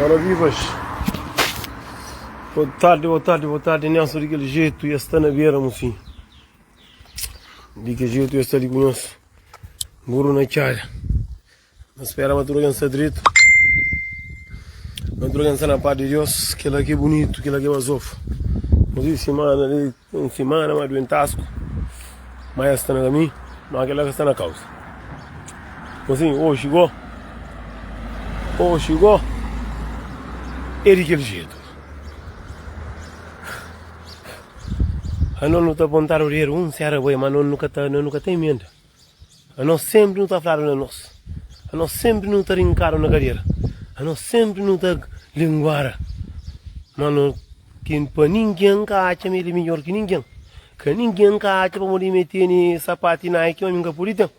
Ora vivas! Boa tarde, boa tarde, boa tarde, Nelson di kel jetu ya sta na bera mocinho. Di kel jetu ya sta li ku nhos. Burro na txada. Na spera ma tudu algen sta dretu. Ma tudu algen sta na paz di Deus. Kela ki é bunitu, kela ki é bazofa. Mocinho simana li, un simana ma duentasku. Ma ya sta na kaminhu, ma kela ka sta na kausa. Mocinho, oxi go, oxi go, é di kel jetu. Anos nu ta pontadu dedu, un sera bai, ma anos nu ka ta, nu ka ta emenda. Anos senpri nu ta fladu na nos, anos senpri nu ta rinkadu na kadera, anos senpri nu ta linguara. Ma no ki pa ningen ka atxa ma el é midjor ki ningen, ka ningen ka atxa pamodi mi tene sapatu Nike ma mi ka pode ten.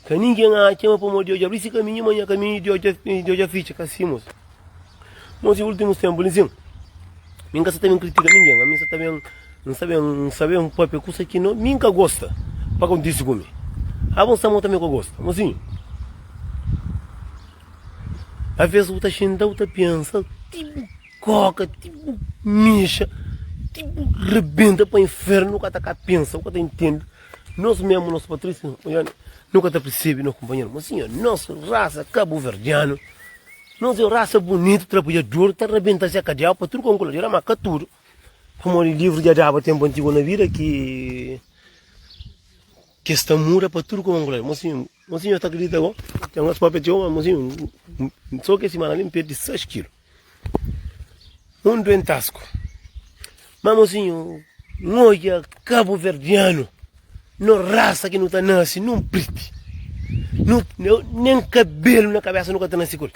Ka ningen atxa ma pamodi Deus dja abri si kaminhu ma nha kaminhu Deus dja Deus dja fitxa. Ka si mos. Mos i ultimus tempu li sin, mi ka sa ta ben kritika ningen, ami sa ta ben N sta ben, N sta ben papia kusa ki no, mi N ka gosta pa kontisi ku mi. Abo N sta mo tanbe ka gosta. Mosinhu, aves bu ta xinta bu ta pensa ti bu koka, ti bu mixa, ti bu rebenta pa infernu, bu ka ta ka pensa, bu ka ta intende. Nos mesmu, nos patrísiu, nu ka ta persebe no kunpanheru. Mosinhu, nos rasa kabuverdianu, nos é un rasa bunitu, trabadjador, ta rebenta se kadiau pa tudu konkuladera, ma ka tudu. Pamodi livru dja daba tenpu antigu na vida ki ki es ta muda pa tudu kuma nkuladu. Mosinhu, mosinhu nhos ta akredita go? Ten nhos papia txeu, ma mosinhu, so ke simana li N perdi 6 kilu. Un duentasku. Ma mosinhu, N odja kabuverdianu, no rasa ki nu ta nase nun priti. Nu, nen kabelu na kabesa nu ka ta nase ku el.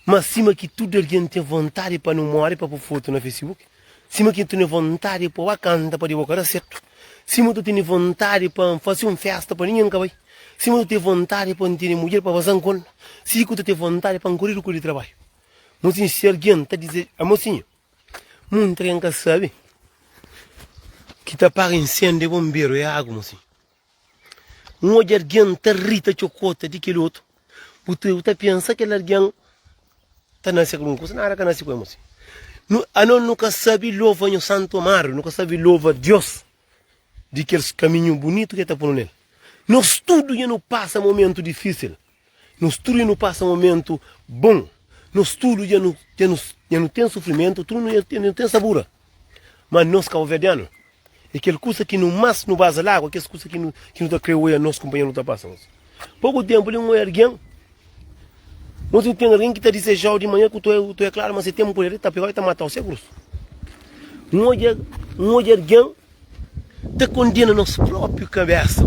Ma sima ki tudu algen ten vontadi pa nu móre pa pô fotu na Facebook, sima ki N tene vontadi pa ba kanta pa di boka da sertu, sima N ta tene vontadi pa N fase un fésta pa ningen ka bai, sima N ta ten vontadi pa N tene mudjer pa baza-m ku el, si ku ta ten vontadi pa N kore di kore di trabadju. Mosinhu, si algen ta dizeja. Mosinhu, munti algen ka sabe ki ta paga inséndiu é bonberu, é agu, mosinhu. N odja algen ta ri ta txokota di kel otu, bu ta bu ta pensa kel algen ta nase ku algun kusa, nada ka nase ku el mosi. Nu anos nu ka sabi lova nhu Santu Amaro, nu ka sabi lova Dios di kel kaminhu bunitu ki el ta punu nel. Nos tudu dja nu pasa momentu difisil, nos tudu dja nu pasa momentu bon, nos tudu dja nu dja nu dja nu ten sufrimentu, tudu dja nu ten sabura. Ma nos kabuverdianu É kel kusa ki nu mas nu baza lagua, kes kusa ki nu ki nu ta kre oia nos kunpanheru ta pasa. Nos poku tenpu li un oia algen, nos nu ten algen ki ta disejau di manha ku tu tu é klaru ma se ten puder el ta pegau el ta matau segurus. Un odja un odja algen ta kondena nos propriu kabesa.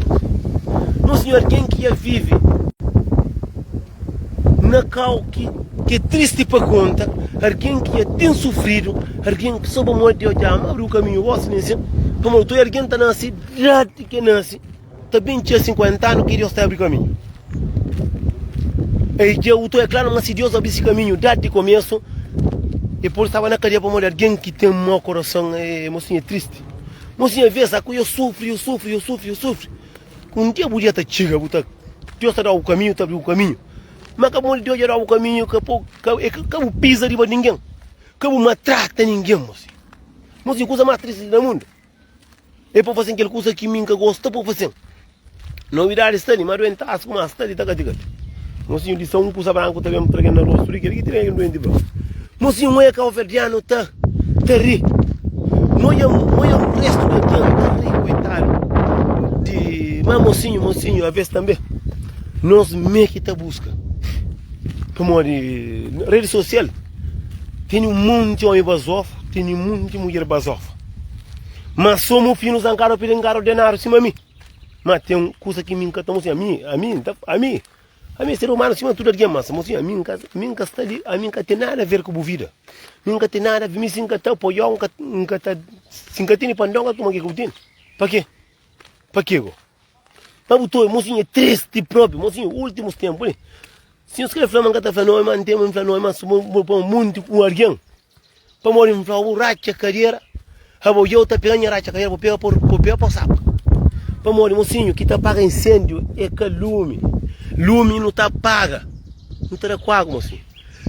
Nos sinhor algen ki ya vive na kau ki ki é tristi pa konta, algen ki dja ten sufridu, algen ki so pamodi Deus dja ama abriu kaminhu gosi nen sin, pamodi tudu algen ta nase dadi ki nase ta ben txia 50 anu ki Deus ta abri kaminhu. Ei dja utu é klaru ma si Deus abri si kaminhu dadi komesu e pode staba na kadia pamodi algen ki ten mau korason é mosinha é tristi. Mosinha vê sa ku yo sufri, yo sufri, yo sufri, yo sufri. Un dia bu dia ta txiga, bu ta Deus ta da-u kaminhu, ta abri-u kaminhu. Ma ka modi Deus dja da-u kaminhu, ka po, ka, e ka, ka bu piza riba ningen, ka bu matrata ningen, mosi. Mosi, kuza más tristi na mundu é pa fasen kel kuza ki mi N ka gosta pa fasen. Novidadi sta li, ma duentasku ma sta li ta kati-kati. Mosinhu di sa un kuza branku ta ben tragen na rostu di kel ki tene duenti bro. Mosinhu, un kauverdianu ta ta ri. N odja N odja un restu di algen ta ri, koitadu di. Ma mosinhu, mosinhu, aves tanbe nos me ki ta buska. Pamodi redi sosial tene un monti omi bazofu, tene monti mudjer bazofa. Ma so mufinu zankadu pidi nkaru denariu sima mi. Ma ten un kusa ki mi N ka ta mosinhu, ami, ami, N ta, ami. Ami é ser umanu sima tudu algen, mas mosinhu, ami N ka, ami N ka sta li, ami N ka ten nada a ver ku bu vida. Mi N ka ten nada a ver, mi si N ka ta apoiau, N ka, N ka ta, si N ka tene pa N dau, N ka tuma ke ki bu tene. Pa ke? Pa ke go? Ma bu ta obi, mosinhu é tristi propi, mosinhu, ultimus tenpu li. Si nhos kre fla ma N ka ta fla nomi, ma N ten ma N fla nomi, ma bu poi monti ku algen. Pamodi N fla-u, bu ratxa kadera, abo dja u ta pega nha ratxa kadera, bu pega pa bu pega pa saku. Pamodi mosinhu, ki ta paga insendiu é ka lumi. Lumi nu ta paga, nu ta da ku agu, mosinhu.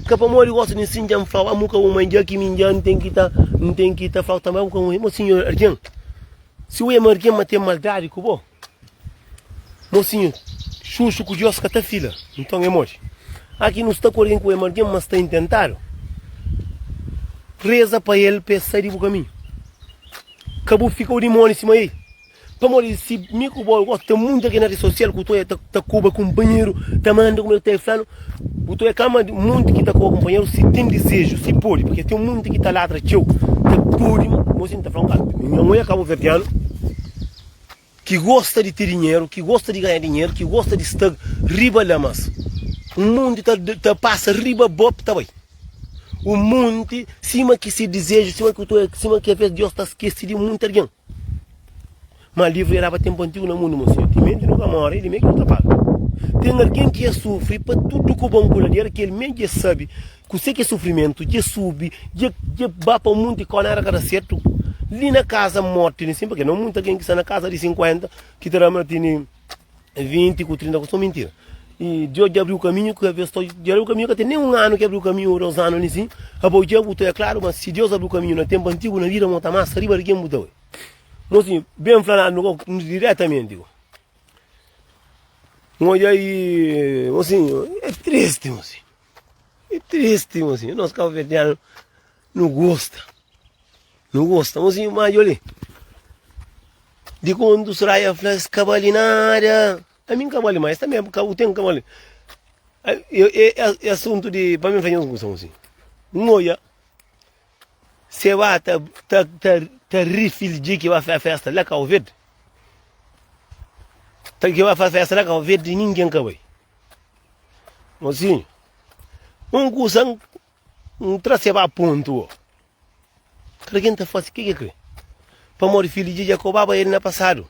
Ka pamodi gosi di nsin dja N fla-u, amu ka bu mai dja ki mi dja N ten ki ta N ten ki ta fla-u tanbe amu ka bu mai. Mosinhu algen, si bu ama algen ma ten maldadi ku bo, mosinhu, xuxu ku Dios ka ta fila. Nton é modi? Aki nu sta ku algen ku ama algen ma sta intentadu, reza pa el pa el sai di bu kaminhu. Ka bu fika u dimóni sima el. Pamodi si mi ku bo gosi ten munti algen na redi sosial ku ta ta koba kunpanheru, ta manda kuma ta fla-nu, bu ta kama munti ki ta koba kunpanheru si ten dizeju, si pode, purki ten munti ki ta ladra txeu, ta pode, mosi N ta fla un kazu, nha mui é kabuverdianu ki gosta di ten dinheru, ki gosta di ganha dinheru, ki gosta di sta riba la, mas un munti ta ta pasa riba bo ta bai. Un munti sima ki se dizeju, sima ki sima ki aves Dios ta skese di munti algen. Ma livru e daba tenpu antigu na mundu, Monsinhor. Timenti nu ka móre, é di mê ki nu ta paga. Ten algen ki dja sufri pa tudu ku bon ku ladera, ki el mê dja sabe kuse ki é sufrimentu, dja subi, dja dja ba pa munti kau nada ka da sertu. Li na kaza morti li sin, purke no munti algen ki sta na kaza di 50 ki ta da ma tene 20 ku 30 ku son mintira. I Dios dja abriu kaminhu ku aves to dja abriu kaminhu ka ten nen un anu ki abriu kaminhu o dos anu li sin. Abo dja bu ta é klaru ma si Dios abriu kaminhu na tenpu antigu na vida mo ta masa riba di ken bu ta bai. Mosinhu, ben fla na no diretamenti go. N odja i mosinhu, é tristi mosinhu. É tristi mosinhu. Nos kabuverdianu nu gosta. Nu gosta mosinhu, ma djo li. Di kontu Sraia fla es ka bali nada. Ami N ka bali ma es tanbe ka bu ten ka bali. É, é, é asuntu di pa mi fla nhos un kusa mosinhu. N odja Se ba ta ta ta ta ri fildji ki ba fé festa la Cabo Verde ta ki ba fé festa la Cabo Verde ninguém ka bai mocinho um kusa n tra se ba ponto o kada ken ta fasi ke ke kre pamodi fildji dja kobaba el na passado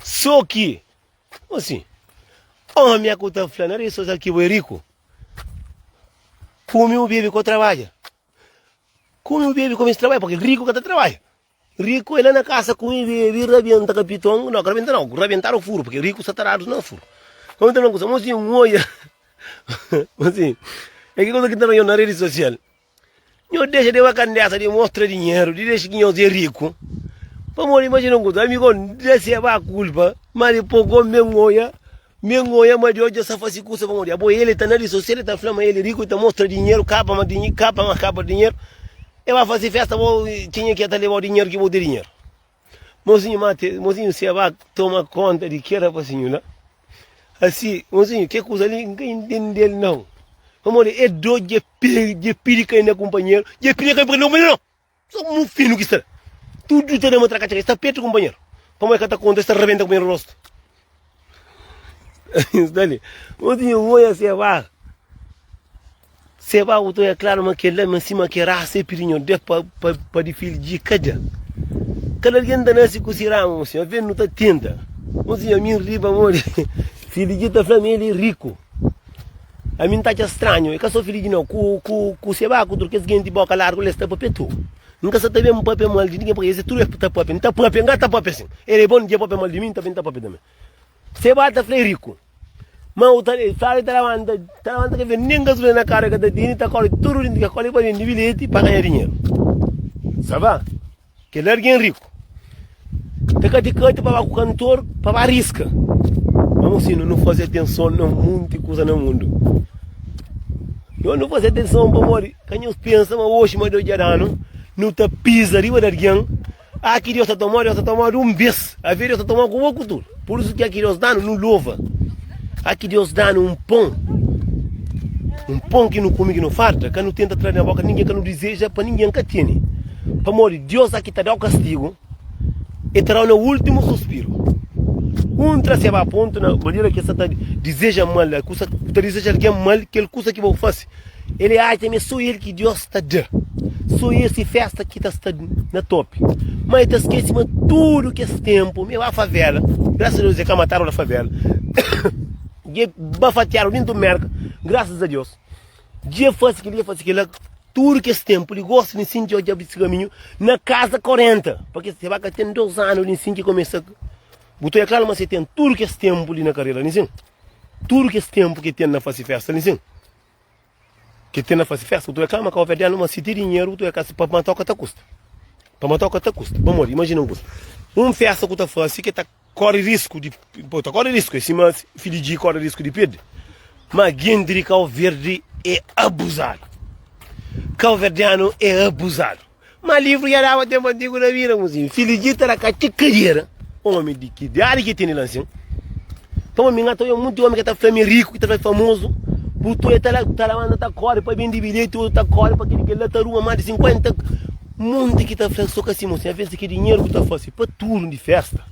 so ki mocinho homi a ku ta fla na rede social ki bo é rico Kume u bebe ko trabadja. Kume u bebe ko meste trabadja, porque riku ka ta trabadja. Riku é la na kasa kume bebe rabenta kapiton, no ka rabenta no, rabentadu furu, porque riku sa ta dadu na furu. Vamos ta fla un kusa, mosinhu N oja, mosinhu, é ki kusa ki ta fla na redi sosial. Nho dexa de bakandesa di mostra dinheru, di dexa ki nhos é riku. Pamodi imajina un kuza, ami go N da seba kulpa, ma dipos go mi N oja, mi N oja ma Deus dja sta fasi kusa pamodi abo el ta na redi sosial el ta fla ma el é riku, el ta mostra dinheru, kapa ma dinheru, kapa ma kapa dinheru. El ba fasi festa bo tinha ki el ta lebau dinheru ki bo ten dinheru. Mozinhu mate, mozinhu seba toma konta di kel rapasinhu la. Asi, mozinhu, ke kuza li N ka intende-l nau. Pamodi e do dja pega, dja pidi kai na kunpanheru, dja pidi kai pa kai na kunpanheru nau. So mufinu ki sta la. Tudu ta da ma trakatxa, sta pertu kunpanheru. Pamodi e ka ta konta, e sta rabenta kunpanheru rostu. Sta li. Mozinhu, oia seba. Seba bu ta oia klaru ma kel-la ma sima ke rasa e pidi Nhordes pa pa pa di fidju ka da. Kada algen ta nase ku si ramu, mon sinhor. Aves nu ta tenta. Mon sinhor, ami N ri pamodi Filidji ta fla ma el é riku. Ami N ta atxa stranhu. É ka so Filidji nau, ku ku ku Seba ku tudu kes genti boka largu la es ta papia tu. N ka sa ta ben papia mal di ningen pabia es tudu es ta papia. N ta papia, N ka ta papia sin. El é bon dja papia mal di mi, N ta ben ta papia tanbe. Seba ta fla é riku. Ma u ta fladu ta labanta, ta labanta ka ben nen gasolina na karu e ka ta tene, ta kore tudu dintu ke kore pa bende bilheti pa ganha dinheru. Sa ba? Kel algen riku ta kati kati pa ba ku kantor pa ba riska. Ma mosinhu nu faze atenson na munti kuza na mundu. Nho nu faze atenson pamodi ka nhos pensa ma oxi ma Deus dja danu nu ta piza riba di algen. Ah ki Deus ta tomau, Deus ta tomau di un bes. Avé Deus ta tomau ku bo ku tudu. Pur isu ki a ki Deus danu, nu lova. A ki Deus danu un pon, un pon ki nu kume ki nu farta, ka nu tenta tra na boka ningen, ka nu dizeja pa ningen ka tene. Pamodi Deus a ki ta dau kastigu, e ta dau na ultimu suspiru. Un tra seba pontu na manera ki e sa ta dizeja mal, kusa ta dizeja algen mal, kel kusa ki bo fasi. El é atxa ma é sô el ki Deus ta da, sô ese fésta ki ta sta na topi. Má el ta skese ma tudu kes ténpu mi ba favela, grasas a Deus e ka matadu na favela, dja bafatiadu dentu Mérka, grasas a Deus. Dja fase kel-li, dja fase kel-la, tudu kes ténpu li, gosi li nsin dja odja se kaminhu na kaza 40, purki se ba ka ten dos anu li nsin ki kumesa, bu ta odja klaru ma se ten tudu kes ténpu li na karera li nsin, tudu kes ténpu ki ten na fase fésta li nsin. Ki ten na fasi festa, bu ta kama kauverdianu, ma si ti dinheru bu ta ka pa matoka ta kusta. Pa matoka ta kusta. Pamodi, imajina un kusa, un festa ku ta fasi ki ta kori risku di, bo ta kori risku, é sima Fidji kori risku di pirdi. Ma jinti di Kau Verdi é abuzadu. Kauverdianu é abuzadu. Ma livru dja daba tenpu antigu na bira mozinhu. Filidji ta da katxi kadera. Omi di ki idadi ki tene la nsin? Pamodi mi ngata oja munti omi ki ta fla mi riku, ki ta fla famozu. Bu ta oja ta la ta labanta ta kori pa bindi bilheti, otu ta kori pa kili kila ta ruma mas di 50 munti ki ta fla so ka si mozinhu. Aves di ki dinheru ku ta fasi pa tudu di festa.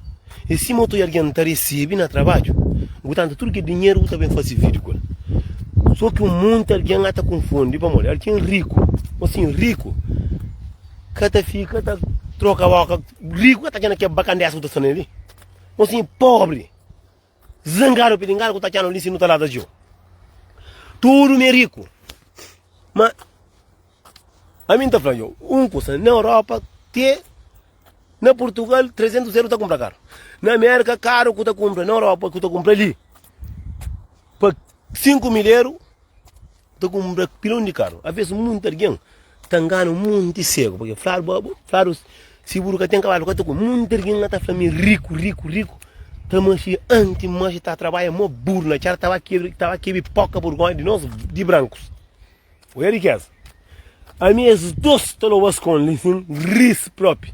E sima otu algen ta resebe na trabadju, bu ta anta tudu kel dinheru bu ta ben fase vídiu ku el. So ki un monti algen ata konfundi pamodi algen riku, mosinhu riku ka ta fika ta troka boka, riku ka ta txena kel bakandesa ku ta sta nel li. Mosinhu pobri, zangadu pilingadu ku ta txanu li si nu ta lada dju. Tudu mi é riku. Ma ami N ta fla nho un kusa, na Europa te Na Purtugal 300 euro ta kumpra karu. Na Amerika karu ku ta kumpra na Europa ku ta kumpra li pa 5 mil euro ta kumpra pilon di karu. A ves munti algen ta ngana munti segu porque fladu ba fladu si buru ka ten kabalu ka ta kume. Munti algen ta fla mi riku riku riku ta manxi anti manxi ta trabadja mo buru na txada ta ba kebra ta ba kebi poka burgonha di nos di brankus. Oia rikeza. Ami es dos ta loba-s kon li sin ris propi.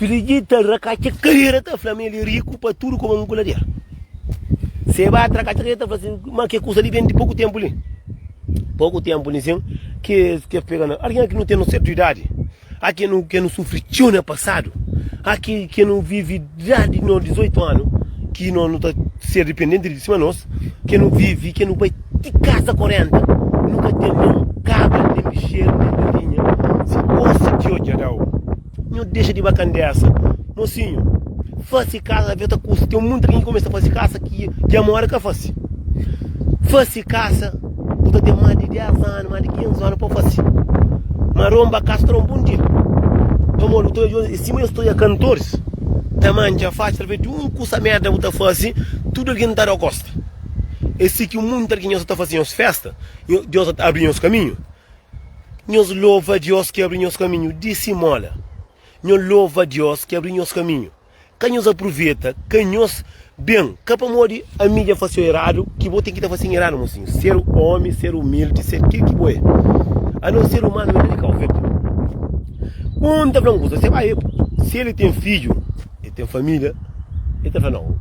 Filiji ta rakatxa kadera ta fla ma el é riku pa tudu kuma un kuladera. Se ba ta rakatxa kadera ta fla sin ma ke kusa li ben di poku tenpu li. Poku tenpu li sin ke ke pega na algen ki nu ten un sertu idadi, a ke nu ke nu sufri txeu na pasadu, a ke ke nu vivi dja di no 18 anu ki no nu ta ser dipendenti di sima nos, ke nu vivi, ke nu bai ti kasa 40, nu ka ten nen kabra, nen bixeru, nen galinha. Si gosi Dios dja dau, nho dexa di bakandesa. Mosinhu, fasi kasa avê ta kusta. Ten munti algen ki kumesa fasi kasa ki dja mora ka fasi. Fasi kasa, bu ta ten más di 10 anu, más di 15 anu pa fasi. Ma ronba kasa ta ronba un dia. Pamodi bu ta odja, sima es ta odja kantoris ta mantxa faxi, talvês di un kusa merda bu ta fasi, tudu algen ta da kosta. É si ki munti algen nhos ta fasi nhos festa, Deus ta abri nhos kaminhu. Nhos lova Deus ki abri nhos kaminhu di simola. Nhos lova Deus ki abri nhos kaminhu. Ka nhos apruveta, ka nhos ben, ka pamodi ami dja fase-u eradu ki bo ten ki ta fase-m eradu, mosinhu. Ser omi, ser umildi, ser kel ki bo é. Anos ser umanu é la di Kau Verdi. Un ta fla un kuza, se bai, si el ten fidju, el ten família, el ta fla, nau,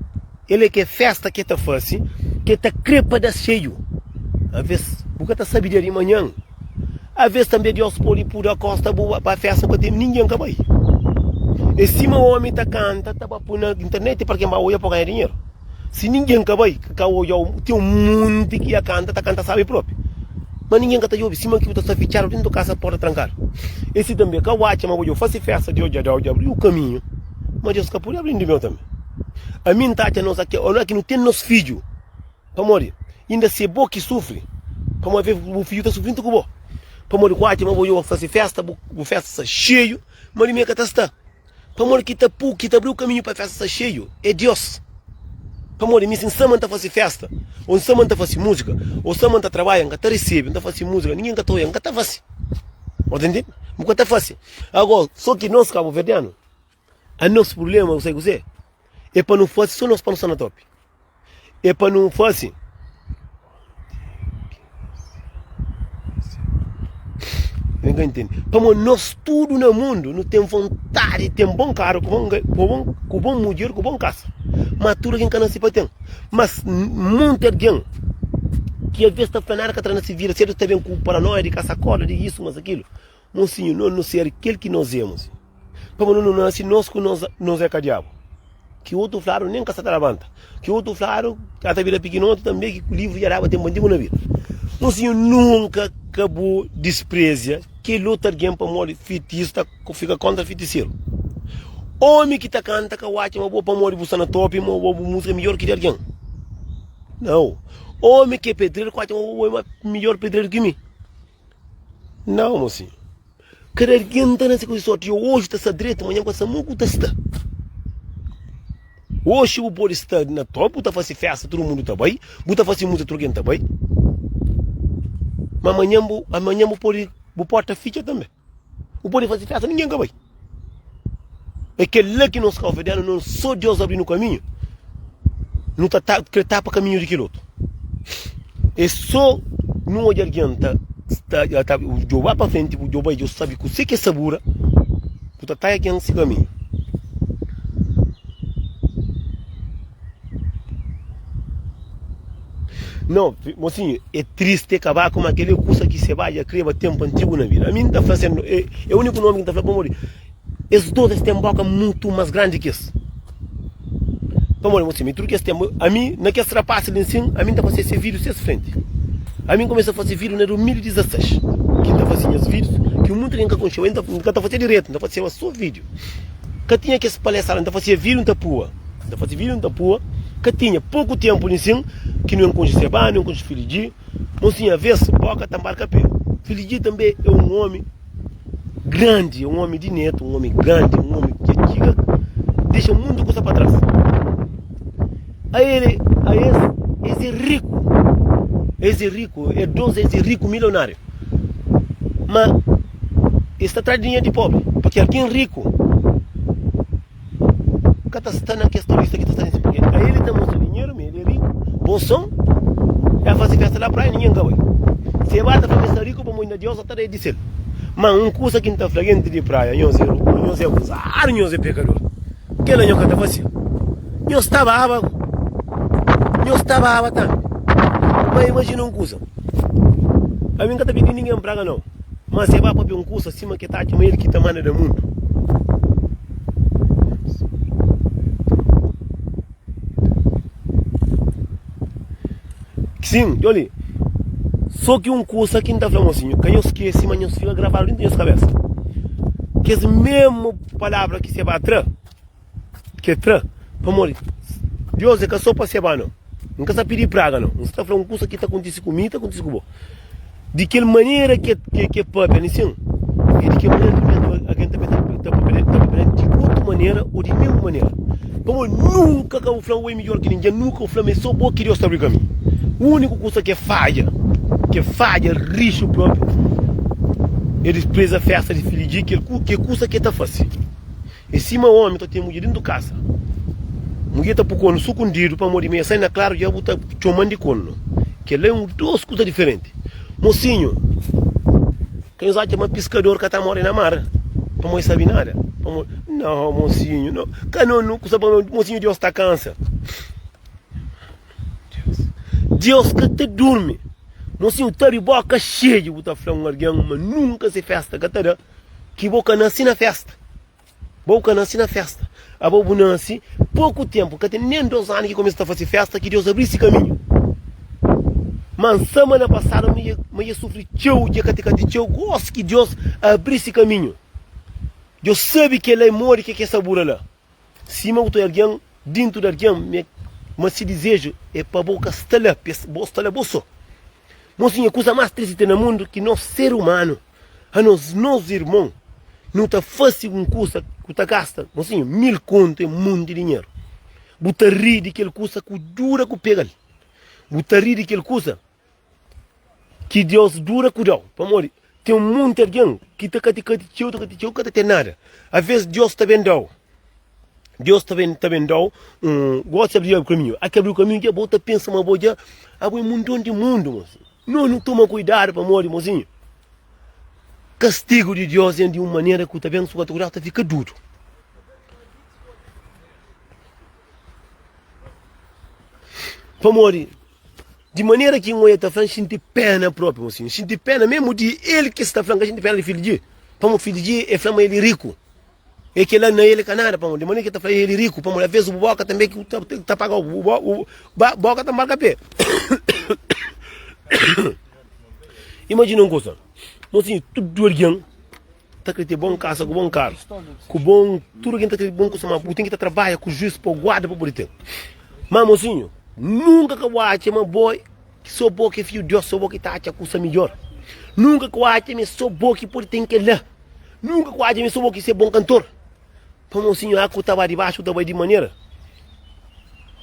el é ke festa ke ta fase, ke ta kre pa da xeiu. Aves, bu ka ta sabe dia di manhan. Aves tanbe Deus pode puda kosta bu ba festa bu ka ten ningen ka bai. É sima omi ta kanta ta ba pui na internet pa ken ba oia pa ganha dinheru. Si ningen ka bai ka oiau ten un monti ki ya kanta ta kanta sabi propi ma ningen ka ta obi sima ki bu ta sta fitxadu dentu kasa porta trankadu. É si tanbe ka bu atxa ma bu dja fasi festa Deus dja dau dja abriu kaminhu ma Deus ka pode abri di meu tanbe. Ami N ta atxa nos aki ora ki nu ten nos fidju. Pamodi, inda si é bo ki sufri, pamodi avê bu fidju ta sufri juntu ku bo. Pamodi ku atxa ma bo dja fase festa, bu festa sta xeiu, ma di mi ka ta sta. Pamodi ki ta pu, ki ta abriu kaminhu pa festa sta xeiu é Deus. Pamodi mi si N sta ma N ta fase festa, ô N sta ma N ta fase múzika, ô sta ma N ta trabadja, N ka ta resebe, N ta fase múzika, ningen ka ta oia, N ka ta fase. Bo ta ntende? Bu ka ta fase. Agora, so ki nos kabuverdianu, a nos prublema, bu sabe kuzê? É pa nu fase so nos pa nu sta na topi. É pa nu fase. Nen ka intende. Pamodi nos tudu na mundu nu ten vontadi di ten bon karu, ku bon, ku bon, ku bon mudjer, ku bon kasa. Ma tudu algen ka nase pa ten. Mas monti algen ki alvês ta fla nada ka tra na se vida, sedu ta ben ku paranoia di kasa korda, di isu, mas akilu. Mosinhu, nos nu ser kel ki nos é, mosinhu. Pamodi nu nase nos ku nos, nos é ka diabu. Ki otu fladu nen ka sa ta labanta. Ki otu fladu ka ta bira pikinoti tanbe ki ku livru dja daba tenpu antigu na bira. Mosinhu, nunka ka bu disprezia kel otu algen pamodi fitisu ta fika kontra fitiseru. Omi ki ta kanta ka watxa ma bo pamodi bu sta na topi ma bo bu musika é midjor ki di algen. Nau. Omi ki é pedreru ka watxa ma bo é midjor pedreru ki mi. Nau, mosinhu. Kada algen ta nase ku si sorti. Oji ta sta dretu, manhan ku sta mo ku ta sta. Oxi bu pode sta na top, bu ta fase festa, tudu mundu ta bai. Bu ta fase múzika, tudu algen ta bai. Ma amanhan bu amanhan bu pode bu porta fitxa tanbe. Bu pode faze festa ningen ka bai. É kel-la ki nos kauverdianu nos sô Deus abri-nu kaminhu, nu ta ta kre tapa kaminhu di kel otu. É sô nu odja algen ta ta ta djo ba pa frenti bu djo bai djo sabe kuse ki é sabura bu ta taia ken si kaminhu. Não, mocinho, é triste acabar com aquele kusa ki se ba dja kreba tempo antigo na vida. Ami nta fla sendo, é, é único nome ki nta fla pamodi es dos es tem boka mutu mas grandi ki es. Pamodi mocinho, mi tudo ki es tem, ami na kes rapazes li nsin, ami nta fase se vídeo ses frente. Ami nkomesa fase vídeo na 2016, ki nta fase nhas vídeos, ki muita gente ka konxeba, nta nka ta fase direto, nta faseba so vídeo. Ka tinha kes palestra, nta fasia vídeo nta pua. N ta faze vida, N ta pua. Ka tinha poku tenpu li sin ki nu enkonxe Seba, nu enkonxe Filidji. Mosinha, aves, boka ta nbarka pe. Filidji tanbe e un omi grandi, e un omi di netu, un omi grandi, un omi ki dja txiga dexa munti kusa pa tras. A el, a es, es e riku, es e riku, e dos es e riku milionariu. Ma es ta tra dinheru di pobri, purki algin riku. Ka ta sta na kes turista ki ta sta nesse purki a ele ta mostra dinheiro mi ele é rico bom som el faze festa la praia ninguém ka bai se e ba ta fla mi sta rico pamodi na Deus ta da e di sel ma un kusa ki nta fla gente di praia nhos é nhos é abusado nhos é pecador kela nhos ka ta fase nhos ta baba nhos ta baba tambi ma imagina un kusa ami nka ta pidi ninguém praga não ma se e ba papia un kusa sima ke ta atxa ma el ki ta manda na mundo. Sin, djo li. So ki un kusa ki N ta fla mosinhu, ka nhos skese ma nhos fika gravadu dintu nhos kabesa. Kes mesmu palavra ki Seba tra, ke tra, pamodi Deus é ka so pa Seba no. N ka sta pidi praga no. N sta fla un kusa ki ta kontise ku mi, ta kontise ku bo. Di kel manera ke ke papia li sin, e di kel manera ki algen ta ta papia ta papia di otu manera o di mesmu manera. Pamodi nunka ka bu fla bo é midjor ki ningen, nunka bu fla ma é so bo ki Deus ta abri kaminhu. Uniku kusa ke fadja, ke fadja rixu propi, é dispreza festa di fidju di kel ke kusa ke ta fasi. É sima omi ta ten mudjer dentu kasa. Mudjer ta pu kornu sukundidu pamodi mi e sai na klaru dja bu ta txoman di kornu. Kel-la é un dos kuza diferenti. Mosinhu, ka nhos atxa ma piskador ka ta more na mar pamodi e sabi nada? Pamodi Nau, mosinhu, nau. Ka no no kusa pamodi mosinhu Deus ta kansa. Deus ka ta durmi. Mosinhu ta di boka xeiu bu ta fla un algen ma nunka se festa ka ta da. Ki bo ka nasi na festa. Bo ka nasi na festa. Abo bu nasi poku tempu, ka ten nen dos anu ki kumesa ta fasi festa ki Deus abri si kaminhu. Ma nsa ma na pasadu mi ma dja sufri txeu, dja kati kati txeu, gosi ki Deus abri si kaminhu. Deus sabi kela i modi ke ke sabura la. Sima bu ta algen dintu di algen ma si dizeju é pa bo ka sta la, pa bo sta la bo so. Mosinha, kuza más tristi ten na mundu ki nos ser umanu, anos nos irmon, nu ta fase un kuza ku ta gasta, mosinhu, mil kontu é monti dinheru. Bu ta ri di kel kuza ku dura ku pega-l. Bu ta ri di kel kuza ki Deus dura ku da-u. Pamodi ten monti algen ki ta kati kati txeu, ta kati txeu, ka ta ten nada. Aves Deus ta ben da-u. Deus ta ben ta ben da-u un gosi abri kaminhu. A ki abriu kaminhu dja bo ta pensa ma bo dja abo é mundon di mundu, mosinhu. No, nu toma kuidadu pamodi, mosinhu, kastigu di Deus é di un manera ku ta ben su ka ta kuidadu ta fika dudu. Pamodi di manera ki N oia ta fla, N xinti pena propi, mosinhu. N xinti pena mesmu di el ki sta fla, N ka xinti pena di fidju di. Pamodi fidju di e fla ma el é riku. E kela na el ka nada, pamodi di manera ki el ta fla el é riku, pamodi aves bu boka tanbe ki ta ta pagau, bu bu boka ta marka pe. Imajina un kusa, mosinhu, tudu algen ta kre te bon kasa ku bon karu, ku bon, tudu algen ta kre bon kusa, ma bu ten ki ta trabadja ku juis pa guarda pa pudi ten. Ma mosinhu, nunka ka bu atxa ma bo so bo ki é fidju di Deus, so bo ki ta atxa kusa midjor. Nunka ka bu atxa ma é so bo ki pudi ten kela. Nunka ku atxa mi so bo ki se bon kantor. Pamodi sinhor a ku ta ba di baxu ta bai di manera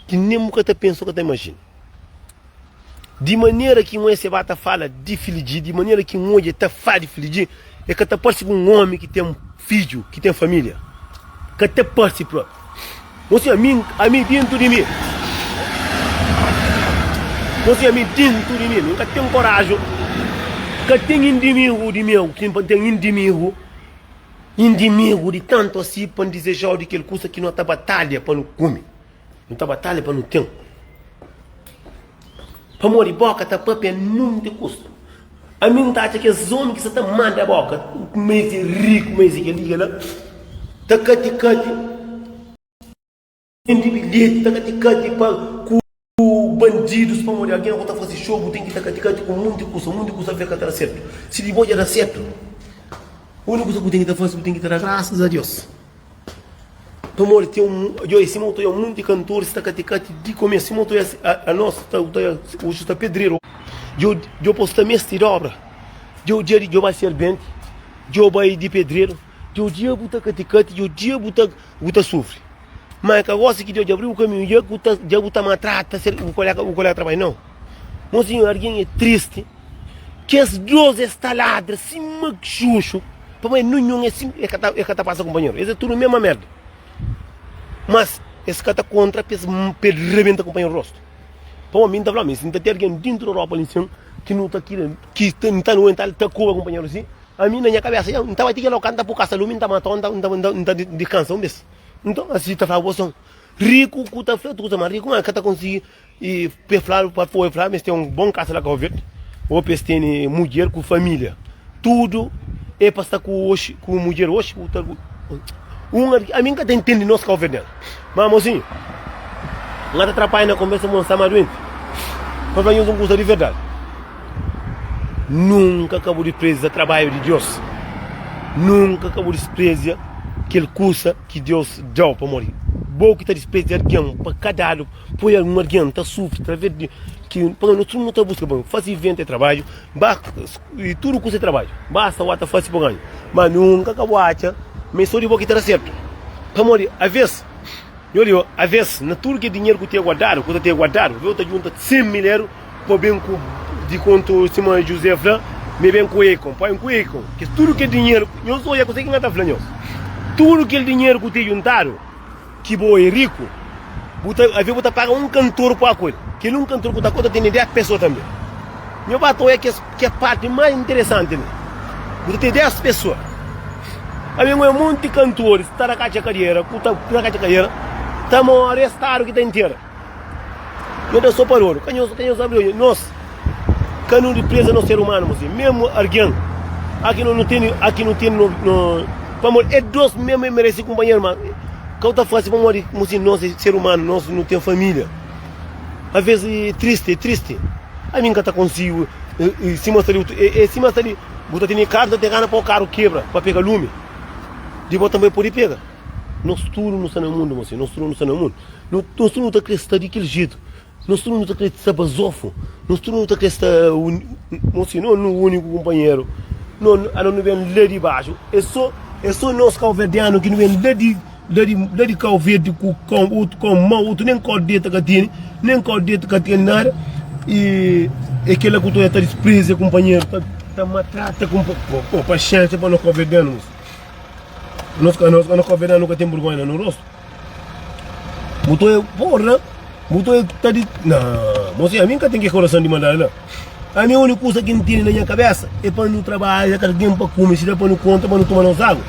ki nen bu ka ta pensa o ka ta imajina. Di manera ki un ese ba ta fala di Filiji, di manera ki un odja ta fala di Filiji, e ka ta parse ku un omi ki ten fidju, ki ten familia. Ka ta parse propi. Mosi, ami, ami dentu di mi, mosi, ami dentu di mi, mi ka ten koraju, ka ten indimigu di meu, ki pa N ten indimigu, indimigu di tantu asi pa N dizejau di kel kusa ki no ta batalha pa nu kume. Nu ta batalha pa nu ten. Pamodi boka ta papia munti kusa. Ami N ta atxa kes omi ki sa ta manda boka ma es é riku, ma es é kel-li, kel-la, ta kati-kati bende bilheti, ta kati-kati pa ku bandidus pamodi algen ku ta fase xou bu ten ki ta kati-kati ku munti kusa, munti kusa fika ka ta da sertu. Si di bo dja da sertu, uniku kusa ku bu ten ki ta fase bu ten ki ta da grasas a Deus. Pamodi ten un, djobe, sima bu ta odja munti kantoris ta kati-kati di komesu, sima bu ta odja anos ta odja oji sta pedreru, djo djo pos ta meste dobra, djo dia di djo bai serbenti, djo bai di pedreru, djo dia bu ta kati-kati, djo dia bu ta bu ta sufri. Ma ka gosi ki Deus dja abri bu kaminhu, dja ku ta dja bu ta maltrata ser bu kolega bu kolega trabadju, nau. Mosinhu, algen é tristi. Kes dos es ta ladra sima xuxu pamodi ninhun é sim e ka ta pasa kunpanheru es é tudu mesma merda mas es ka ta kontra pa es pa es rebenta kunpanheru rostu pamodi mi N ta fla mi si N ta ten algen dintu di Europa li sin ki nu ta ki ki N ta aguental ta koba kunpanheru si ami na nha kabesa dja N ta bai ti kel oka N ta pui kasa lumi N ta mata N ta N ta dikansa un bes nton asi ta fla bo son riku ku ta fla tudu kusa ma riku ma ka ta konsigi I pa e fladu pa foi fla ma es ten un bon kasa la Kau Verdi o pa es tene mudjer ku familia tudu e pa sta ku oxi ku mudjer oxi ku ta un ami N ka ta intende nos kauverdianu ma mosinhu N ka ta trapadja na konversa mo N sta ma duenti pa fla nhos un kusa di verdadi nunka ka bu dispreza trabadju di Dios nunka ka bu dispreza kel kusa ki Dios dau pamodi bo ki ta dispreza algen pa ka dadu Poi algun algen ta sufri através di ki pa nos tudu nu ta buska pa fasi ivento é trabadju ba i tudu kusa é trabadju basta wata ta fasi pa ganha ma nunka ka bu atxa ma é so di bo ki ta da sertu pamodi aves nhos li aves na tudu ke dinheru ku ten guardadu ku ta ten guardadu bu ta junta 100 mil eru pa ben ku di kontu sima José fla ma e ben ku Akon pa ben ku Akon kes tudu ke dinheru nhos odja kuse ki N ta fla nhos tudu kel dinheru ku ten juntadu Ki bo é riku, bu ta avê bu ta paga un kantor pa ku el. Kel un kantor ku ta konta tene 10 pesoa tanbe. Nho ba ta oia kes ke parti mais interesanti li. Bu ta ten 10 pesoa. Ami N oia monti kantoris ta rakatxa kadera, ku ta rakatxa kadera, ta more es stadu ki ta intera. Nho da so pa rodu. Ka nhos, ka nhos abri odju. Nos ka nu dispreza nos ser umanu, mosi. Mesmu algen aki no tene, aki no tene no, no, pamodi e dos mesmu e merese kunpanheru, ma ka bu ta fasi pamodi, mosi, nos e ser umanu, nos nu ten familia. Aves e tristi, e tristi. Ami N ka ta konsigu, sima sta li, e sima sta li, bu ta tene karu, ta ten gana pa o karu kebra, pa pega lumi. Di bo tanbe pode pega. Nos tudu nu sta na mundu, mosi, nos tudu nu sta na mundu. Nos tudu nu ta krê sta di kel jetu. Nos tudu nu ta krê sta bazofu. Nos tudu nu ta krê sta Mosi, no nu úniku kunpanheru. No, ano nu ben la di baxu. É sô, é sô nos kauverdianu ki nu ben la di, la di, la di Kau Verdi ku kau, otu kau mau, otu nen kau deta ka tene, nen kau deta ka tene nada. I é kela ku ta ta dispreza kunpanheru, ta, ta maltrata kunpa. Pô, paxénxa pa nos kauverdianu, mosi. Nos, nos, nos kauverdianu ka ten burgonha na no rostu. Bu ta porra, bu ta ta di na, mosi ami nka ten ke korason di maldadi la. Ami uniku kusa ki N tene na nha kabesa é pa nu trabadja ka algen pa kume, si da pa nu konta pa nu toma nos agu.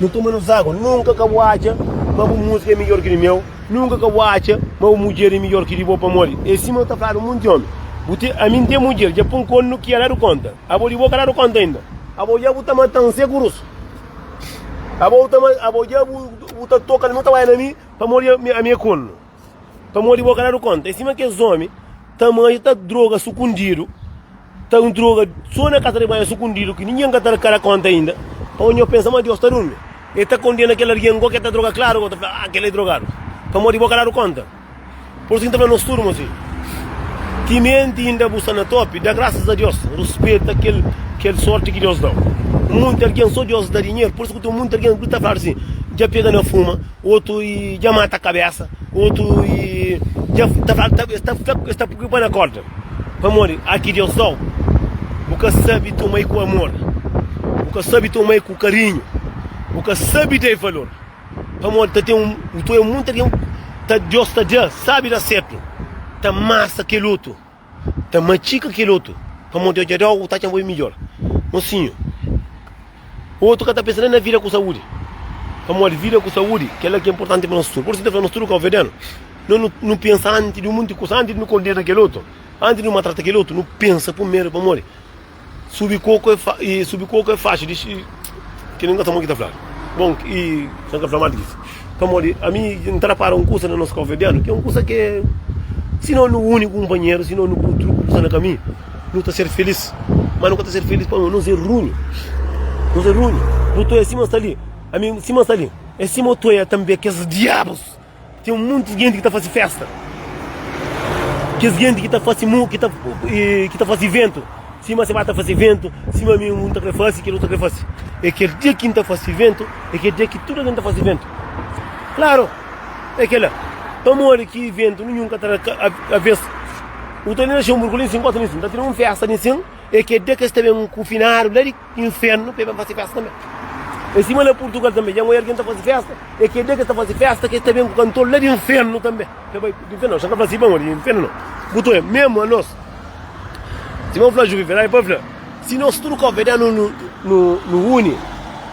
Nu toma nos agu. Nunka ka bu atxa ma bu musika é midjor ki di meu, nunka ka bu atxa ma bu mudjer é midjor ki di bo pamodi é sima ta fladu munti omi. Bu ten, ami N ten mudjer, dja pun kornu ki ya dadu konta. Abo di bo ka dadu konta inda. Abo dja bu ta matan segurus. Abo bu ta abo dja bu bu ta toka na mi, bu ta bai na mi pamodi ami é kornu. Pamodi bo ka dadu konta. É sima kes omi ta manja ta droga sukundidu, ta droga so na kasa di banhu sukundidu ki ningen ka ta da konta inda. Pamodi nho pensa ma Deus ta durmi. El ta kondena kel algen go ke ta droga klaru go ta fla, ah kel é drogadu. Pamodi bo ka dadu konta. Por isu ki N ta fla nos tudu, mosinhu, timenti inda bu sta na topi, da grasas a Deus, ruspeta kel kel sorti ki Deus da-u. Monti algen so Deus da dinheru, por isu ki ten monti algen ki ta fladu sin, dja pega na fuma, otu i dja mata kabesa, otu i dja ta fla ta es ta fla es ta pui pa na korda. Pamodi a ki Deus dau, bu ka sabe toma-i ku amor, bu ka sabe toma-i ku karinhu, bu ka sabe da-i valor. Pamodi ta ten un, bu ta oja monti algen ta Deus ta da, sabe da sertu, ta masa kel otu, ta matxika kel otu, pamodi odja dau bu ta atxa ma bo é midjor. Mosinhu, otu ka ta pensa nen na vida ku saúdi, pamodi vida ku saúdi kel-la ki é inportanti pa nos tudu. Pur isu N ta fla nos tudu kauverdianu, no nu pensa anti di un monti kusa, anti di nu kondena kel otu, anti di nu maltrata kel otu, nu pensa primeru pamodi. Subi koko é fa e subi koko é faxi dixi ki nin ka sa mo ki ta fladu bon i sa ka fla mal di kis pamodi ami n ta rapara un kusa na nos kauverdianu ki é un kusa ke si no nu uni kunpanheru si no nu pui tudu kusa na kaminhu nu ta ser felis ma nu ka ta ser felis pamodi nos é runhu nos é runhu nu ta oia sima sta li ami sima sta li é sima u ta oia tanbe kes diabus. Ten un monti di genti ki ta fase festa. Kes genti ki ta fase mu, ki ta ki ta fase iventu. Sima se ba ta fase iventu, sima mi un ta kre fase, kel otu ta kre fase. É kel dia ki N ta fase iventu, é kel dia ki tudu algen ta fase iventu. Klaru, é kel-la. Pamodi ki iventu ninhun ka ta aves. U ta li na Xemburgu li nsin, gosi li nsin, ta ten un festa li nsin, é kel dia ki es ta ben ku finadu la di. Infernu pa e ben fase festa tanbe. E sima na Purtugal tanbe, dja N oia algen ta fase festa, e kel dia ki es ta fase festa ki es ta ben ku kantor la di infernu tanbe. Pa e bai di infernu nau, xa N ka fla si pamodi di infernu nau. Bu ta oia, memu anos, sima N fla Juvi Ferrari pa fla, si nos tudu kauverdianu nu nu nu uni,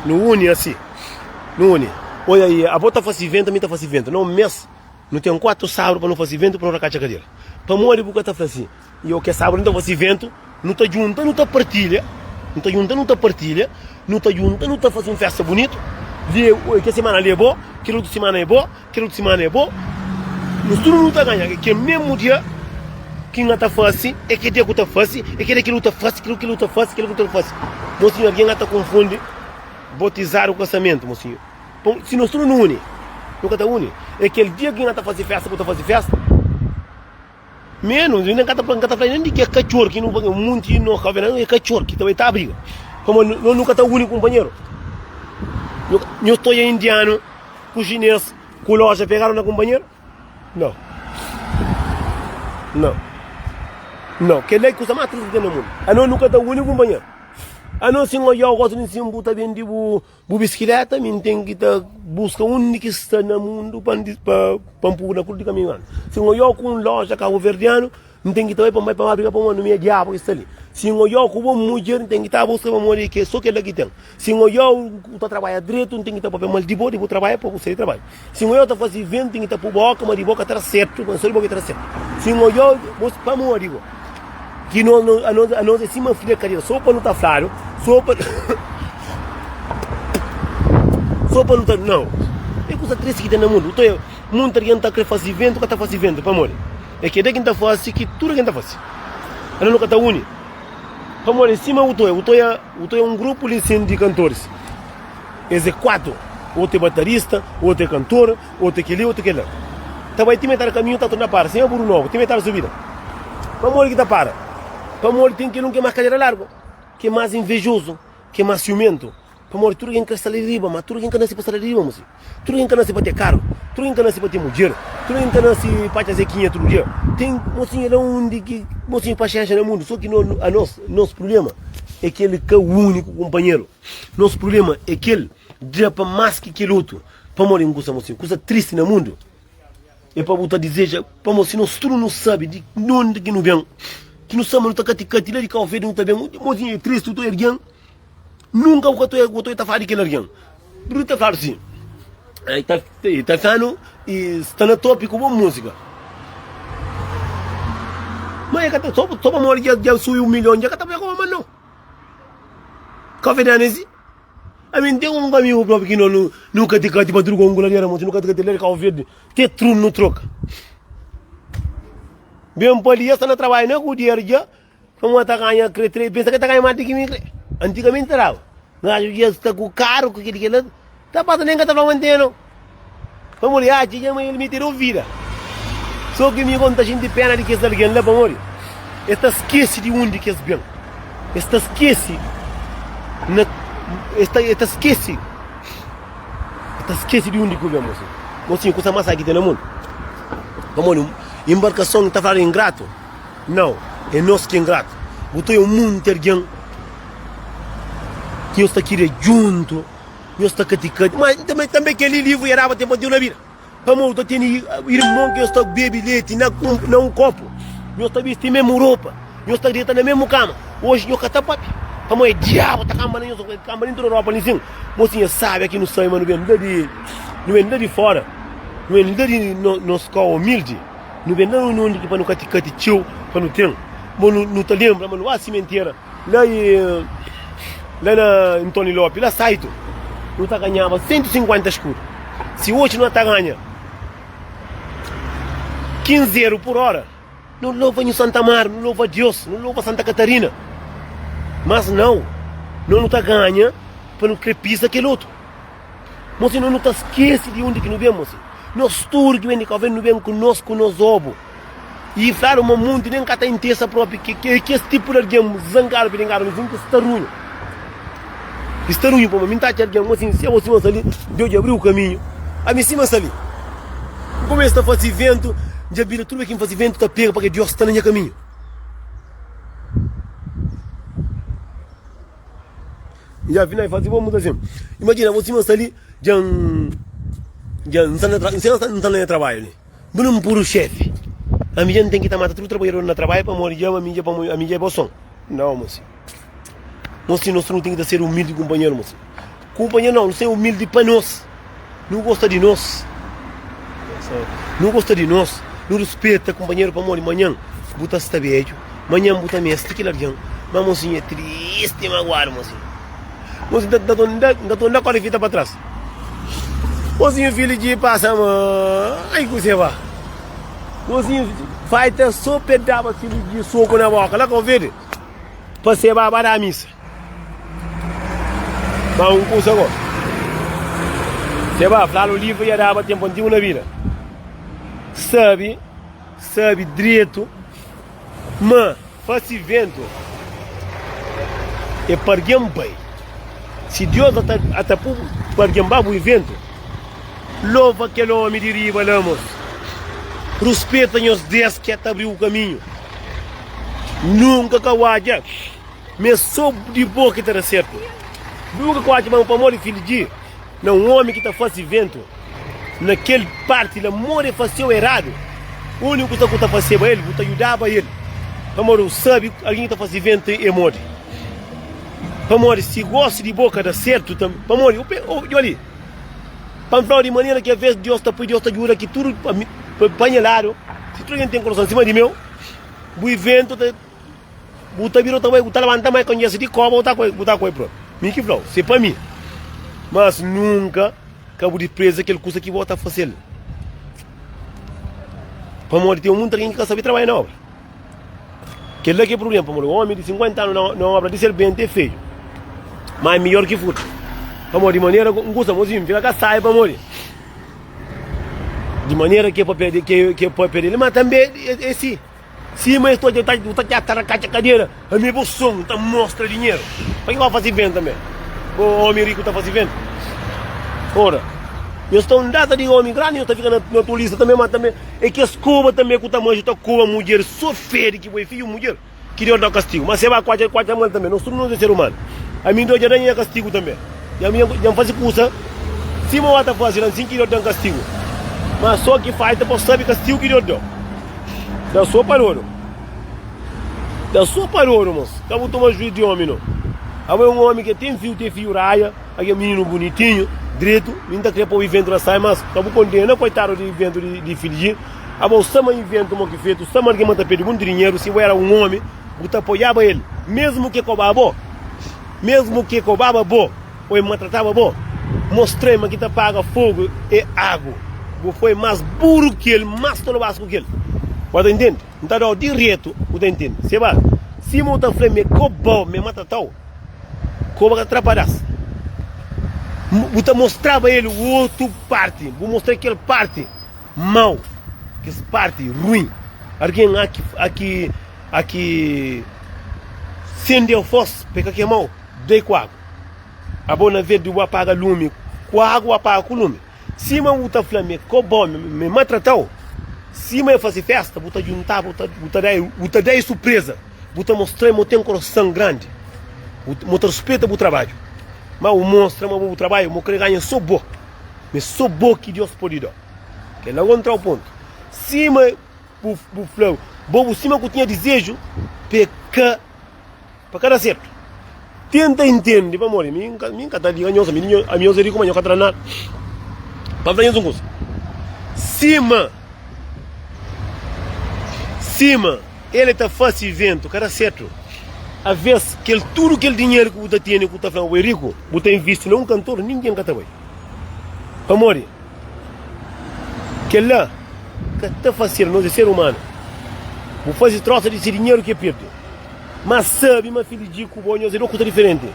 nu uni asi, nu uni. Oia i abo ta fase iventu, ami ta fase iventu. Na un mes, nu ten 4 sabru pa nu fase iventu pa nu rakatxa kadera. Pamodi bu ka ta fla si? I o ke sabru nu ta fasi iventu, nu ta djunta, nu ta partilha, nu ta djunta, nu ta partilha, nu ta djunta, nu ta fasi un festa bunitu. Li e, kel simana li e bo, kel otu simana e bo, kel otu simana e bo. Nos tudu nu ta ganha. Kel mesmu dia ki N ta fasi, e kel dia ku ta fasi, e kel dia kel otu ta fasi, kel kel otu ta fasi, kel otu ta fasi. Mosinhu, algen ta konfundi botizadu ku kasamentu, mosinhu. Bon, si nos tudu nu uni, nu ka ta uni. E kel dia ki N ta fasi festa, bu ta fasi festa. Menus, N ka ta fla nen di ki é katxor ki nu munti no ka vena é katxor ki ta bai ta briga pamodi no nu ka ta uni kunpanheru nhos ta odja indianu ku xines ku loja pegadu na kunpanheru nau nau nau kel la é kusa más tristi ki ten na mundu anos nu ka ta uni kunpanheru anos si N odjau gosi di nsin bu ta bende bu Bu biskileta mi N ten ki ta buska undi ki sta na mundu pa N pa N pui na kul di kaminhu anu. Si N odjau ku un loja kabuverdianu, N ten ki ta bai pa N bai pa Áfrika pamodi mi é diabu ki sta li. Si N odjau ku bo mudjer, N ten ki ta buska pamodi ke so kel-la ki ten. Si N odjau ku ta trabadja dretu, N ten ki ta papia mal di bo, di bu trabadja pa bu sai di trabadju. Si N odjau ta fasi iventu, N ten ki ta pui boka ma di bo ka ta da sertu, ma so di bo ki ta da sertu. Si N odjau, pamodi bo? Ki nos, nos, anos, anos é sima filha kadera, so pa nu ta fladu, so pa so pa nu ta, nau. É kusa tristi ki ten na mundu. Nton é, munti algen ta kre fasi iventu, ka ta fasi iventu, pamodi? É keda ki N ta fasi ki tudu algen ta fasi. Anos nu ka ta uni. Pamodi sima bu ta oia, bu ta oia, bu ta oia un grupu li sin di kantoris. Es é 4, otu é baterista, otu é kantor, otu é kel-li, otu é kel-la. Ta bai ti metadi kaminhu ta torna para, sin aburu nobu, ti metadi subida. Pamodi ki ta para? Pamodi ten kel un ki é más kadera largu, ki é más invejozu, ki é más siumentu. Pamodi tudu algen krê sta li riba, má tudu algen ka nase pa sta li riba, mosi. Tudu algen ka nase pa ten karu, tudu algen ka nase pa ten mudjer, tudu algen ka nase pa atxa zekinha tudu dia. Ten mosinha la undi ki mosinhu paxénxa na mundu, sô ki no, anos, nos prubléma é kel ka úniku kunpanheru. Nos prubléma é kel da pa más ki kel otu. Pamodi un kusa mosinhu, kusa tristi na mundu é pa bu ta dizeja, pamodi si nos tudu nu sabe di nonde ki nu ben, ki nu sabe ma nu ta kati-kati la di Kau Verdi nu ta ben, mosinhu é tristi, bu ta oja algen, nunka bu ka ta oja, bu ta oja ta fala di kel algen. Bu ta fladu si, e ta e ta flanu e sta na topi ku bon músika. Ma e ka ta, so pamodi dja dja subi un milhon dja ka ta pega ma nau. Kau-verdianu é si. Ami N ten un amigu propi ki no nu kati-kati pa tudu gongu ladera, mosi nu kati-kati la di Kau Verdi, te trun nu troka. Ben pa li, es sta na trabadja na Goodyear dja, pamodi ta ganha kre tre, pensa ke ta ganha más di ki mi kre. Antigamenti ta daba, gaju dja sta ku karu ku kili kila, ta pasa nen ka ta fla mantenha nau. Pamodi atxa dja ma el mete-du vida. So ki mi gosi N ta xinti pena di kes algen la pamodi es ta skese di undi ki es ben. Es ta skese na es ta es ta skese es ta skese di undi ki bu ben mosinhu. Mosinhu kusa más sábi ki ten na mundu. Pamodi inbarkason ta fladu ingratu? Nau. É nos ki é ingratu. Bu ta oia munti algen ki nhos ta kiria djuntu, nhos ta katikati, ma tanbe kel-li livru e daba tenpu antigu na bida. Pamodi bu ta tene irmon ki nhos ta bebe leti na un kopu, nhos ta bisti mésmu ropa, nhos ta deta na mésmu kama. Oji nhos ka ta papia, pamodi diabu ta kanba na nhos, el kanba dentu di ropa li sin. Mosinha sabe ki nu sabe ma nu ben la di, nu ben la di fora, nu ben la di nos kau umildi, nu ben la undi ki pa nu kati kati txeu pa nu ten. Bo nu ta lenbra ma nu ba simentera. La i la na Ntoni Lopi, la Saito, nu ta ganhaba 150 skudu. Si oji nu ta ganha 15 eru pur ora, nu lova nhu Santa Amaro, nu lova Deus, nu lova Santa Catarina. Mas nau, no nu ta ganha pa nu kre pisa kel otu. Mosi, no nu ta skese di undi ki nu ben, mosi. Nos tudu ki ben di Kau Verdi, nu ben ku nos ku nos obu. I fladu ma munti nen ka ta interesa propi ke ke kes tipu di algen zangadu pidingadu mi ki sta runhu. Ki sta runhu pamodi mi nta atxa algen mosi si abo sima sta li Deus dja abriu kaminhu ami sima sta li N kumesa ta fasi ventu dja bira tudu be ki N fasi ventu ta pega pake Deus sta na nha kaminhu. Dja final fasi bo muda sin. Imajina bo sima sta li dja N dja N sta na tra N sta na nha trabadju li. Bu na npuru xefi. Ami dja N ten ki ta mata tudu trabadjador na trabadju pamodi dja ami dja pamodi ami dja é bo son. Nau, mosi. Mosi, nos tudu nu ten ki ta ser umildi ku kunpanheru, mosi. Kunpanheru nau, nu ser umildi pa nos. Nu gosta di nos. Nu gosta di nos. Nu rispeta kunpanheru pamodi manhan bu ta sta bedju, manhan bu ta meste kel algen. Ma mosinhu é tristi maguadu, mosinhu. Mosinhu ta ta ta torna kóre fita pa tras. Mosinhu filhu di pasa ma ai ku seba. Mosinhu faita so pe daba filhu di soku na boka la Kau Verde pa seba ba da misa. Ma un kusa go. Seba flalu livru ya daba tempu antigu na vida. Sabi, sabi dretu ma Fasi ventu é pa argen bai. Si Dios ata pu pa argen ba bu iventu, lova kel omi di riba la, mos. Ruspeta nhos Des ki ata abriu kaminhu. Nunka ka odja ma é so di bo ki ta da sertu. Nunka ka odja ma pamodi fidju di. Na un omi ki ta fasi ventu na kel parti la modi e faseu eradu, uniku kusa ku ta faseba el, bu ta yudaba el, pamodi bu sabi algin ki ta fasi ventu e modi. Pamodi si gosi di bo ka da sertu tambi, pamodi odja li, pa N flau di manera ki aves Dios ta pui, Dios ta juda ki tudu pa nha ladu, si tudu algin ten koroson sima di meu, bu iventu ta. Bu ta bira, bu ta bai, bu ta labanta mai konhese di koba, bu ta koi, bu ta koi propi. Mi ki flau, se pa mi. Mas nunka ka bu dispreza kel kusa ki bo ta fasel. Pamodi ten munta algen ki ka sabe trabadja na obra. Kel la ki é prublema, pamodi omi di 50 anu na, na obra di serbenti é feiu. Ma é midjor ki furta. Pamodi di manera ku N kusa, mozinhu, N fika ka sabe pamodi. Di manera ki é papia di, ki é papia dele, ma tanbe é si. Sima es ta odja bu ta txata rakatxa kadera, ami é bo son, N ta mostra dinheru. Pa ki ba fasi venta me? Bo omi riku ta fasi venta? Ora, nhos ta un data di omi grandi, nhos ta fika na tolisa tanbe, ma tanbe é kes koba tanbe ku ta manxa, ta koba mudjer, so fedi ki bo é fidju mudjer, ki Deus dau kastigu. Ma se ba kuatxa, kuatxa mal tanbe, nos tudu nos é ser umanu. Ami N ta odja da nha kastigu tanbe. Dja mi dja N fasi kusa sima oa ta fasi la, nsin ki Deus dan kastigu. Ma so ki falta pa sabi kastigu ki Deus dau. Da so pa dodu. Da so pa dodu, mos. Ka bu toma juiz di omi, no. Abo é un omi ke ten fiu, ten fiu raia, ake mininu bunitinhu, dretu. Mi nta kre poi ventu na sai, mas ka bu kondena koitadu di ventu di, di filiji. Abo sta ma inventu mo ki fetu, sta ma algen ma ta perde muntu dinheru. Si bu era un omi, bu ta apoiaba el, mesmu ke koba bo, mesmu ke kobaba bo. Ô e maltrataba bo? Mostra-i ma ki ta paga fogu é agu. Bu foi más buru ki el, más tolobasku ki el. Bu ta intende? N ta da-u diretu, bu ta intende. Seba, sima u ta fla ma e koba-u, ma e maltrata-u, koba ka ta tra padás. Bu ta mostraba el otu párti, bu mostra-l kel párti mau, kes párti ruin. Algen a ki, a ki sende-u fós pa e ka kema-u, da-i ku agu. Abo na vez di bu apaga lumi ku agu, bu apaga ku lumi. Sima bu ta fla mi ko bo, mi maltratau. Sima e fase festa, bu ta djuntá, bu ta, bu ta da, bu ta da e surpreza, bu ta mostra-l ma bu ten korason grandi, bu, bu ta ruspeta bu trabadju. Má bu mostra ma bo bu trabadju, ma bu krê ganha sô bo, ma é sô bo ki Deus pode da-u. Kel-la go N tra-u pontu. Sima bu, bu fla, bo bu sima ku tinha dizeju pa e ka. Pa ka da sertu. Tenta intende pamodi mi nka mi nka ta liga nhos ami nho ami nhos é riku ma nho ka ta da nada. Pa fla nhos un kusa, sima sima el ta fasi iventu ka da sertu, aves kel tudu kel dinheru ki bu ta tene ku ta fla ma bu é riku, bu ta invisti na un kantor ningen ka ta bai. Pamodi kel-la ka ta fasil, nos é ser umanu. Bu faze trosa di se dinheru ki e pirdi. Má sabe ma Filidji ku bo nhos é dos kuza diferenti.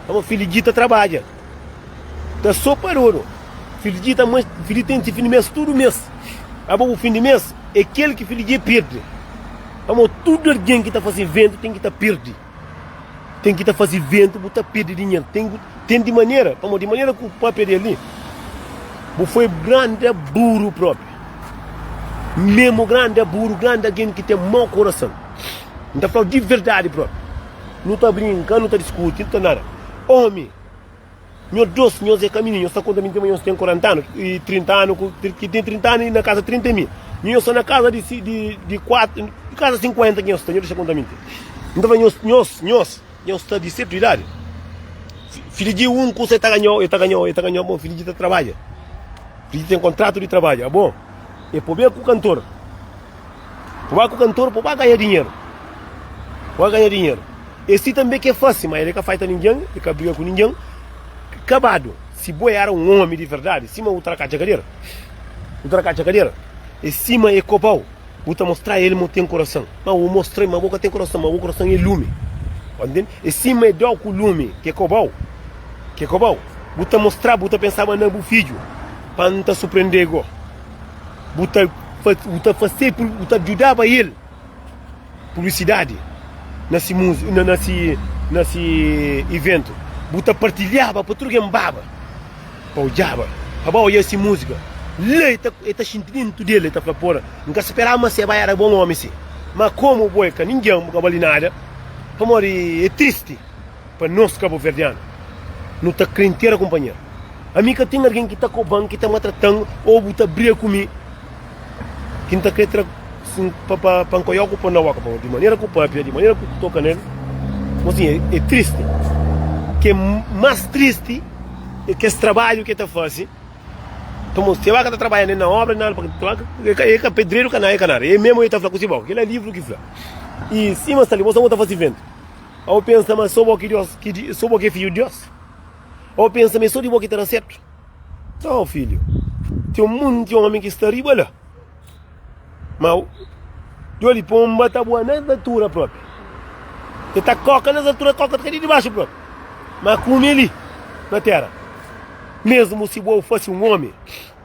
Pamodi Filidji ta trabadja, ta so pa dodu. Filidji ta Filidji ten se fin di mês tudu mês. Abo bu fin di mês é kel ki Filidji pirdi. Pamodi tudu algen ki ta faze iventu ten ki ta pirdi. Ten ki ta faze iventu bu ta pirdi dinheru. Ten ten di manera, pamodi di manera ku papia di el li, bu foi grandi buru propi. Memu grandi buru, grandi algen ki ten mau korason. N ta fla-u di verdadi propi. Nu ta brinka, nu ta diskuti, nu ta nada. Omi, nho dos, nhos é ka mininu, nhos ta konta mintira ma nhos ten 40 anu i 30 anu, ku ki ten 30 anu i na kaza 30 é mi. Nho nhos sta na kaza di di di 4, kaza 50 ki nhos sta, nho dexa konta mintira. N ta fla nhos, nhos, nhos, nhos sta di sertu idadi. Filhu di un kusa e ta ganhau, e ta ganhau, e ta ganhau, bon, filhu di ta trabadja. Filhu di ten kontratu di trabadja, bon, e pabia ku kantor. Bu ba ku kantor pa bu ba ganha dinheru. Bu ba ganha dinheru. E si tanbe ki e fasi, ma el ka faita ningen, el ka briga ku ningen. Kabadu, si bo era un omi di verdadi, sima bu trakatxa kadera, bu trakatxa kadera, e sima e kobau, bu ta mostra el ma bu ten korason. Ma bu mostra ma bu ka ten korason, ma bu korason e lumi. Bu ntende? E sima e dau ku lumi ki e kobau, ki e kobau, bu ta mostra, bu ta pensaba na bu fidju, pa N ta surprende go. Bu ta bu ta fase bu ta djudaba el publisidadi na si muzi na na si na si iventu bu ta partilhaba pa tudu ken baba pa odjaba pa ba odja si muzika la e ta e ta xinti dentu del e ta fla pora N ka speraba ma seba era bon omi si ma komu bo e ka ningen bu ka bali nada pamodi e tristi. Pa nos kabuverdianu, nu ta kre intera kunpanheru. Ami ka ten algen ki ta koba-m, ki ta matrata-m ô bu ta briga ku mi ki N ta kre tra pa N koiau ku pon na boka. Pamodi di manera ku papia, di manera ku toka nel, mosinhu, é tristi. Ke más tristi é kes trabadju ke ta fase. Pamodi si el ka ta trabadja nen na obra, nen nada, el ka pedreru, ka nada, el ka nada. El mésmu el ta fla ku si boka. Kel-la é livru ki fla. I sima sta li, bo sta bo ta fase ventu. Ô pensa ma sô bo ki Deus, ki sô bo ki é fidju di Deus? Ô pensa ma é sô di bo ki ta da sertu? Nau, fidju. Ten un monti ómi ki sta riba la. Ma Deus di ponba ta bua na altura propi. E ta koka na altura, koka ta kai di dibaxu propi. Ma kume li na tera. Mesmu si bo fasi un ómi,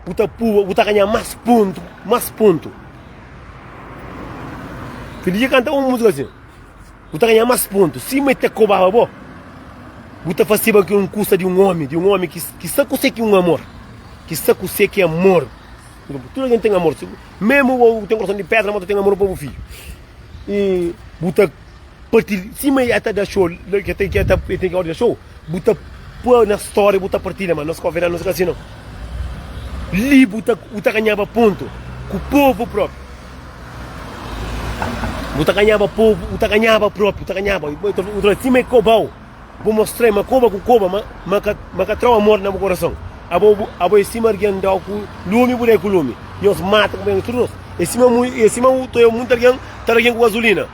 bu ta pua, bu ta ganha mas pontu, mas pontu. Fidju di kanta un múzika asin. Bu ta ganha mas pontu. Sima e ta kobaba bo, bu ta faseba ki un kusa di un omi, di un omi ki ki sa kuse ki un amor, ki sa kuse ki amor. Tudu algen ten amor, memu bo bu ten korason di pedra, ma bu ta ten amor pa bu fidju. I bu ta partilha, sima e ta da xou, ke ta ke ta e ten ki ora di da xou, bu ta pua na storia, bu ta partilha, ma nos konvidadu nos ka si no. Li bu ta bu ta ganhaba pontu ku povu propi. Bu ta ganhaba povu, bu ta ganhaba propi, bu ta ganhaba. Bu ta sima e kobau, bu mostra ma koba ku koba, ma ma ka ma ka trau amor na bu korason. Abo bu abo é sima algen dau ku lumi, bu dai ku lumi. Nhos mata kunpanheru tudu dos. É sima mu é sima u ta oia munti algen ta da algen ku gazulina.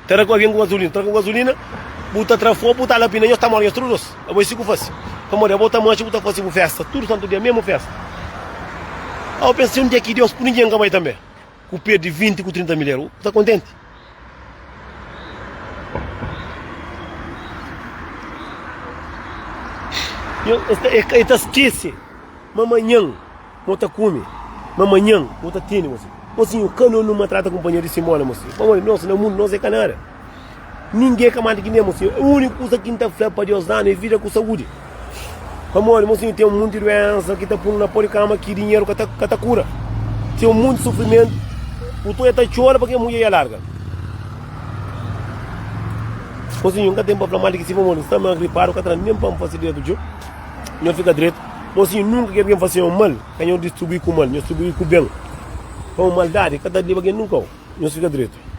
Ta da ku algen ku gazulina, ta da ku gazulina, bu ta tra fogu, bu ta lapina, nhos ta mori nhos tudu dos. Abo é si ku fasi. Pamodi abo ta manxa bu ta fasi bu festa tudu santu dia, mesmu festa. Abo pensa si un dia ki Deus puni ngen ka bai tanbe, ku perdi 20 ku 30 mil eru, bu ta kontenti? E ta skese ma manhan Mo ta kume, ma manhan mo ta tene, mosinhu. Mosinhu, ka no nu maltrata kunpanheru di simona, mosinhu. Pamodi nos na mundu, nos é ka nada. Ningen ka manda ki nen, mosinhu. Úniku kusa ki N ta fla pa Deus da-nu é vida ku saúdi. Pamodi, mosinhu, ten munti duensa ki ta punu na pó di kama ki dinheru ka ta, ka ta kura. Ten un monti sufrimentu, bu ta odja ta txora pa kel mudjer dja larga. Mosinhu, N ka ten pa fla mal di ki si pamodi N sta ma gripadu, ka ta da nen pa N fase dretu txeu. Nho fika dretu. Mosinhu, nunka ki algen fase nho mal, ka nho distribui ku mal, nho distribui ku ben. Pamodi maldadi ka ta leba algen nunka. Nho fika dretu.